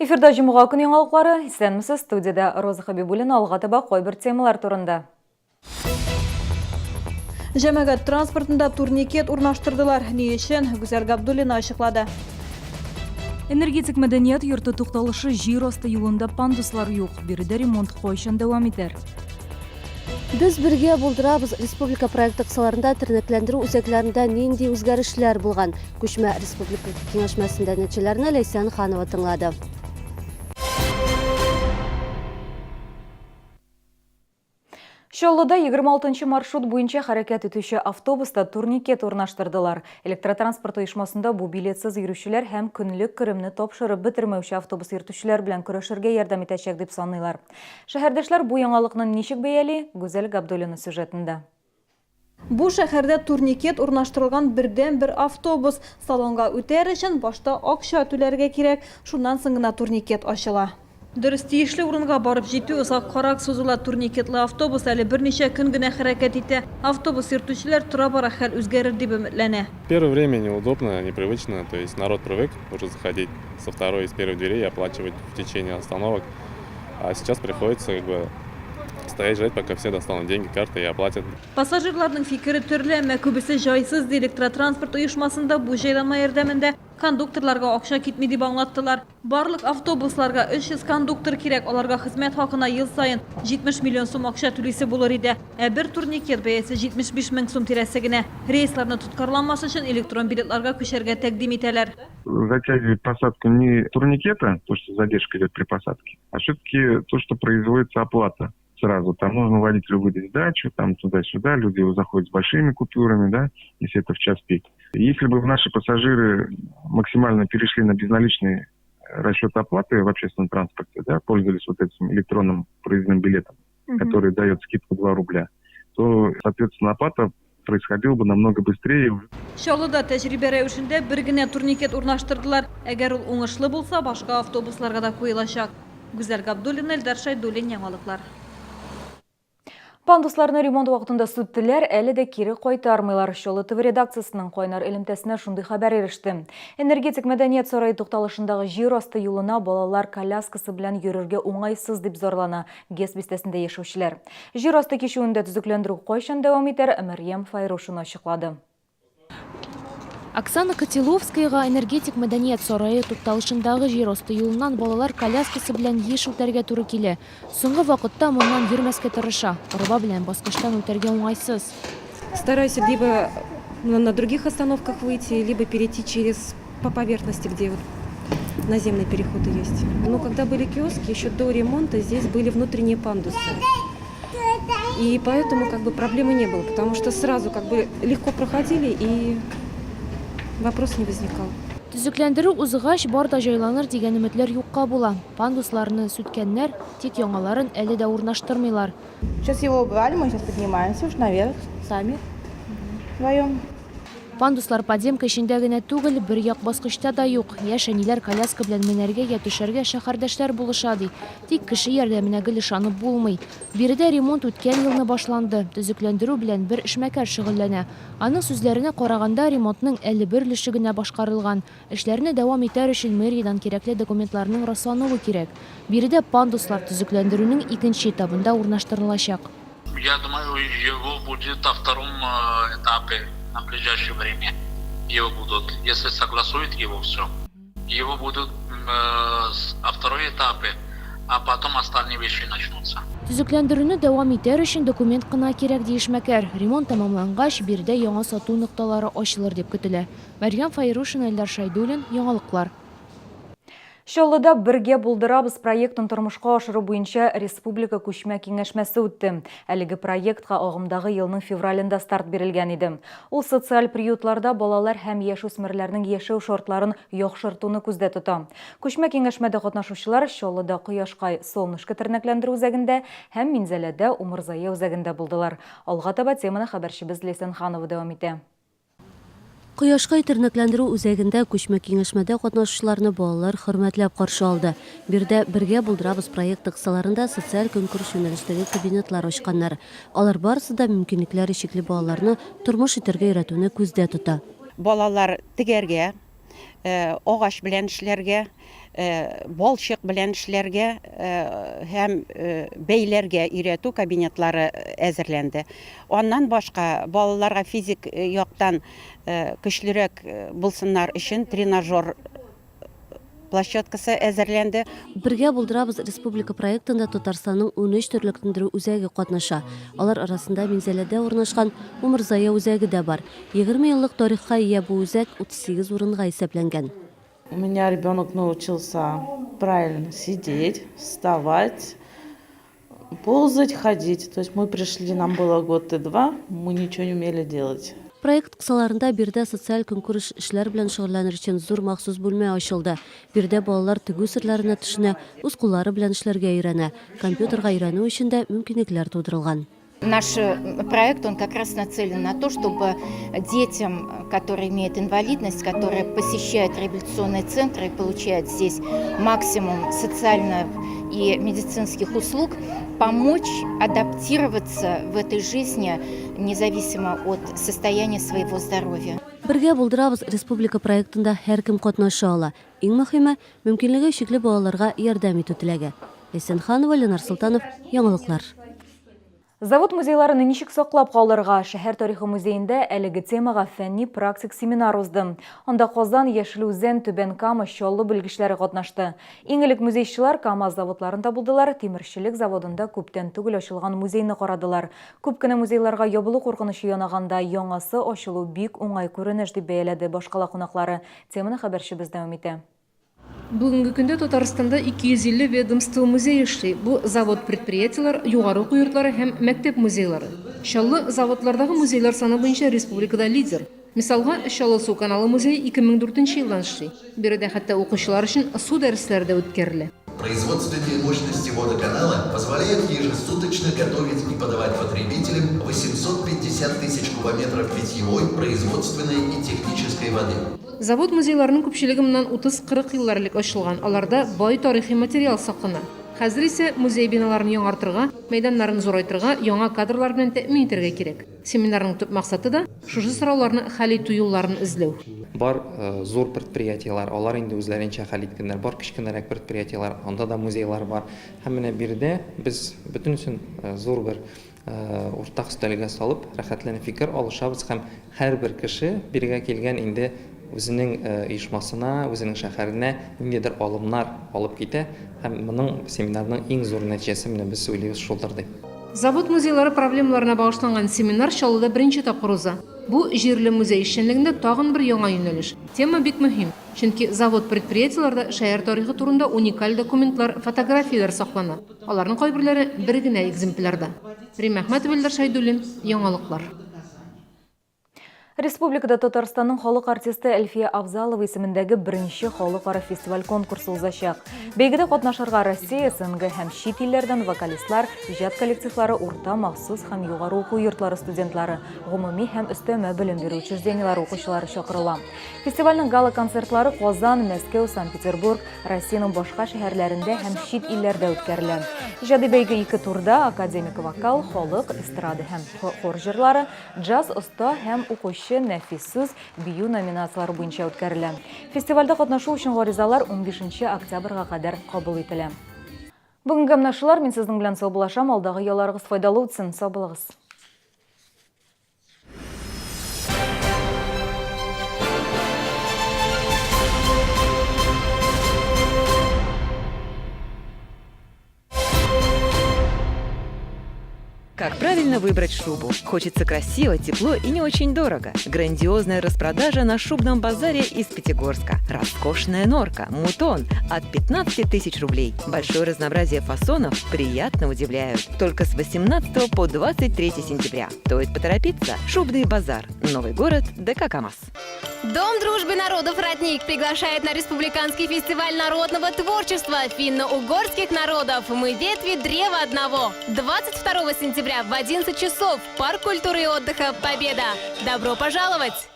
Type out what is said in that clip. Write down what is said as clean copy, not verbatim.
Эфирда җомга көн яңалыклары. Исәнмесез, студиядә Роза Хабибуллина алга таба кайбер темалар турында. Җәмәгать транспортында турникет урнаштырдылар. Ни өчен? Гүзәл Габдуллина ачыклады. Энергетик мәдәният йорты тукталышы җир асты юлында пандуслар юк. Биредә ремонт кайчан дәвам итәр? Без бергә булдырабыз республика проекты кысаларында тернәкләндерү үзәкләрендә нинди үзгәрешләр булган? Күчмә республика киңәшмәсендә нәтиҗәләрне Ләйсән Ханова тыңлады. Чаллыда 26 маршрут буенча хәрәкәт итүче автобуста турникет урнаштырдылар. Электротранспорт оешмасында бу билетсыз йөрүчеләр һәм көнлек керемне тапшырып бетермәүче автобус йөртүчеләр белән көрәшергә ярдәм итәчәк дип саныйлар. Шәһәрдәшләр бу яңалыкны ничек бәяли? Гүзәл Габдуллина сюжетында. Бу шәһәрдә турникет урнаштырылган бердәнбер автобус. Салонга үтәр өчен башта акча түләргә кирәк, шуннан соң гына турникет ачыла. Дөрес, тиешле урынга барып җитү озаккарак сузыла. Турникетлы автобус әле берничә көн генә хәрәкәт итә. Автобус йөртүчеләр тора-бара хәл үзгәрер дип өметләнә. Первое время неудобно, непривычно, то есть народ привык уже заходить со второй и с первой дверей и оплачивать в течение остановок. А сейчас приходится как бы стоять ждать, пока все достанут деньги, карты и оплатят. Пассажирларның фикере төрле, әмма күбесе җайсыз, ди электротранспорт оешмасында бу җайланма ярдәмендә кондукторларга акча китми дип аңлаттылар. Барлык автобусларга 300 кондуктор кирәк, аларга хезмәт хакына ел саен 70 миллион сум акча түлисе булыр иде. Ә бер турникет бәясе 75 мең сум тирәсе генә. Рейсларны тоткарламас өчен электрон билетларга күчәргә тәкъдим итәләр. Затягивает посадку не турникета, то, что задержка идет при посадке, а все-таки то, что производится оплата сразу. Там нужно водителю выдать сдачу, там туда-сюда, люди заходят с большими купюрами, да, если это в час пик. Если бы наши пассажиры максимально перешли на безналичный расчет оплаты в общественном транспорте, да, пользовались вот этим электронным проездным билетом, который дает скидку 2 рубля, то, соответственно, оплата происходила бы намного быстрее. Чаллыда тәҗрибә рәвешендә бер генә турникет урнаштырдылар. Әгәр ул уңышлы булса, башка автобусларга да куелачак. Гүзәл Габдуллина, Эльдар Шәйдуллин, Яңалыклар. Пандусларны ремонт вакытында сүттеләр, әле дә кире кайтармыйлар. Чаллы ТВ редакциясенең кайнар элемтәсенә шундый хәбәр иреште. Энергетик мәдәният сарае тукталышындагы җир асты юлына балалар коляскасы белән йөрергә уңайсыз дип зарлана ГЭС бистәсендә яшәүчеләр. Җир асты кичүендә төзекләндерү кайчан дәвам итәр, Мәрьям Файрушина ачыклады. Оксана Котеловскаяга Энергетик мәдәният сарае тукталышындагы җир асты юлыннан балалар коляскасы белән еш үтәргә туры килә. Соңгы вакытта моннан йөрмәскә тырыша, арба белән баскычтан үтәргә уңайсыз. Стараюсь либо на других остановках выйти, либо перейти через по поверхности, где вот наземные переходы есть. Но когда были киоски, еще до ремонта здесь были внутренние пандусы. И поэтому как бы проблемы не было, потому что сразу как бы легко проходили и вопрос не возникал. Төзекләндерү узгач, бар да җайланыр дигән өметләр юкка була. Пандусларны сүткәннәр, тик яңаларын әле дә урнаштырмыйлар. Сейчас его убрали, мы сейчас поднимаемся уж наверх сами вдвоем. Пандуслар подземка эчендә генә түгел, бер як баскычта да юк. Яшь әниләр коляска белән менәргә я төшәргә шәһәрдәшләр булыша, ди. Тик кеше ярдәменә гел ышанып булмый. Биредә ремонт үткән елны башланды. Төзекләндерү белән бер эшмәкәр шөгыльләнә. Аның сүзләренә караганда, ремонтның әле бер өлеше генә башкарылган. Эшләрне дәвам итәр өчен мэриядән кирәкле документларның раслануы кирәк. Биредә пандуслар төзекләндерүнең икенче этабында урнаштырылачак. Я думаю, его будет на втором этапе, на ближайшее время его будут, если согласуют его все, его будут на второй этапе, а потом остальные вещи начнутся. Төзекләндерүне дәвам итәр өчен документ кына кирәк, ди эшмәкәр. Ремонт тәмамлангач, биредә яңа сату нокталары ачылыр дип көтелә. Мәрьям Фәйрушина, Эльдар Шәйдуллин, Яңалыклар. Чаллыда Бергә булдырабыз проектын тормышка ашыру буенча республика күчмә киңәшмәсе үтте. Әлеге проектка агымдагы елның февралендә старт бирелгән иде. Ул социаль приютларда балалар һәм яшүсмерләрнең яшәү шартларын яхшыртуны күздә тота. Күчмә киңәшмәдә катнашучылар Чаллыда Кояшкай, Солнышко тернәкләндерү үзәгендә һәм Минзәләдә Умырзая үзәгендә булдылар. Алга таба теманы хәбәрчебез Ләйсән Ханова дәвам итә. Кояшкай тернәкләндерү үзәгендә күчмә киңәшмәдә катнашучыларны балалар хөрмәтләп каршы алды. Биредә Бергә булдырабыз проекты кысаларында социаль-көнкүреш юнәлештәге кабинетлар ачканнар. Алар барысы да мөмкинлекләре чикле балаларны тормыш итәргә өйрәтүне күздә тота. Балалар тегәргә, агач белән эшләргә. Балчык белән эшләргә һәм бәйләргә өйрәтү кабинетлары әзерләнде. Аннан башка балаларга физик яктан көчлерәк булсыннар өчен тренажер площадкасы әзерләнде. Бергә булдырабыз республика проектында Татарстанның 13 терлекләндерү үзәге катнаша. Алар арасында Минзәләдә урнашкан Умырзая үзәге дә бар. 20 еллык тарихка ия бу үзәк 38 урынга исәпләнгән. У меня ребенок научился правильно сидеть, вставать, ползать, ходить. То есть мы пришли, нам было год и два, мы ничего не умели делать. Проект кысаларында биредә социаль-көнкүреш эшләр белән шөгыльләнер өчен зур махсус бүлмә ачылды. Биредә балалар тегү серләренә төшенә, үз куллары белән эшләргә өйрәнә. Компьютерга өйрәнү өчен дә мөмкинлекләр тудырылган. Наш проект, он как раз нацелен на то, чтобы детям, которые имеют инвалидность, которые посещают реабилитационные центры и получают здесь максимум социальных и медицинских услуг, помочь адаптироваться в этой жизни, независимо от состояния своего здоровья. Бергә булдырабыз республика проектында һәркем катнаша ала. Иң мөһиме, мөмкинлеге чикле балаларга ярдәм итү теләге. Ләйсән Ханова, Ленар Солтанов, Яңалыклар. Завод музейларын ничек саклап калырга? Шәһәр тарихы музеенда әлеге темага фәнни-практик семинар узды. Анда Казан, Яшел Үзән, Түбән Кама, Чаллы белгечләре катнашты. Иң элек музейчылар КАМАЗ заводларында булдылар, тимерчелек заводында күптән түгел ачылган музейны карадылар. Күп кенә музейларга ябылу куркынычы янаганда, яңасы ачылу бик уңай күренеш, дип бәяләде башкала кунаклары. Теманы хәбәрчебез дәвам итә. Бүгенге көндә Татарстанда 250 ведомство музее эшли. Бу завод-предприятиеләр, югары уку йортлары һәм мәктәп музейлары. Чаллы заводлардагы музейлар саны буенча республикада лидер. Мисалга, Чаллы су каналы музее 2004 нче елдан эшли. Биредә хәтта укучылар өчен су дәресләре дә үткәрелә. Производственные мощности водоканала позволяют ежесуточно готовить и подавать потребителям 850 тысяч кубометров питьевой, производственной и технической воды. Завод музейларының күпчелеге моннан 30-40 еллар элек ачылган, аларда бай тарихи материал саклана. Хәзер исә музей биналарын яңартырга, мәйданнарын зурайтырга, яңа кадрлар белән тәэмин итәргә кирәк. Семинарның төп максаты да, шушы сорауларны хәл итү юлларын эзләү. Бар зур предприятиеләр, алар инде үзләренчә хәл иткәннәр, бар кечкенәрәк предприятиеләр, анда да музейлар бар. Һәм менә биредә без бөтенесен зур бер Уртак өстәлгә салып, рәхәтләнеп фикер алышабыз һәм һәрбер кеше бирегә килгән инде үзенең оешмасына, үзенең шәһәренә ниндидер алымнар алып китә һәм моның семинарның иң зур нәтиҗәсе менә без уйлыйбыз шулдыр дип. Завод музейлары проблемаларына багышланган семинар Чаллыда беренче тапкыр уза. Бу, җирле музей эшчәнлегендә тагын бер яңа юнәлеш. Тема бик мөһим, чөнки завод-предприятиеләрдә шәһәр тарихы турында уникаль документлар, фотографияләр саклана. Аларның кайберләре бер генә экземплярда. Римма Әхмәтова, Илдар Шәйдуллин, Яңалыклар. Республикада Татарстанның халык артисты Әлфия Авзалова исемендәге беренче халыкара фестиваль конкурсы узачак. Бәйгедә катнашырга Россия, СНГ һәм чит илләрдән вокалистлар, иҗат коллективлары, урта, махсус һәм югары уку йортлары студентлары, гомуми һәм өстәмә белем бирү учреждениеләре укучылары чакырыла. Фестивальнең гала-концертлары Казан, Мәскәү, Санкт-Петербург, Россиянең башка шәһәрләрендә һәм чит илләрдә үткәрелә. Иҗади бәйге ике турда, академик вокал, халык, эстрада һәм хор җырлары, джаз оста һәм укучы, нәфис сүз, бию номинацияләре буенча үткәрелә. Фестивальдә катнашу өчен гаризалар 15 октябрьгә кадәр кабул ителә. Бүгенгә менә шулар, мин сезнең белән саубуллашам, алдагы ялларыгыз файдалы үтсен, сау булыгыз. Как правильно выбрать шубу? Хочется красиво, тепло и не очень дорого. Грандиозная распродажа на шубном базаре из Пятигорска. Роскошная норка, мутон от 15 тысяч рублей. Большое разнообразие фасонов приятно удивляют. Только с 18 по 23 сентября. Стоит поторопиться. Шубный базар. Новый город, ДК КамАЗ. Дом дружбы народов «Родник» приглашает на республиканский фестиваль народного творчества финно-угорских народов «Мы ветви древа одного». 22 сентября в 11 часов. Парк культуры и отдыха «Победа». Добро пожаловать!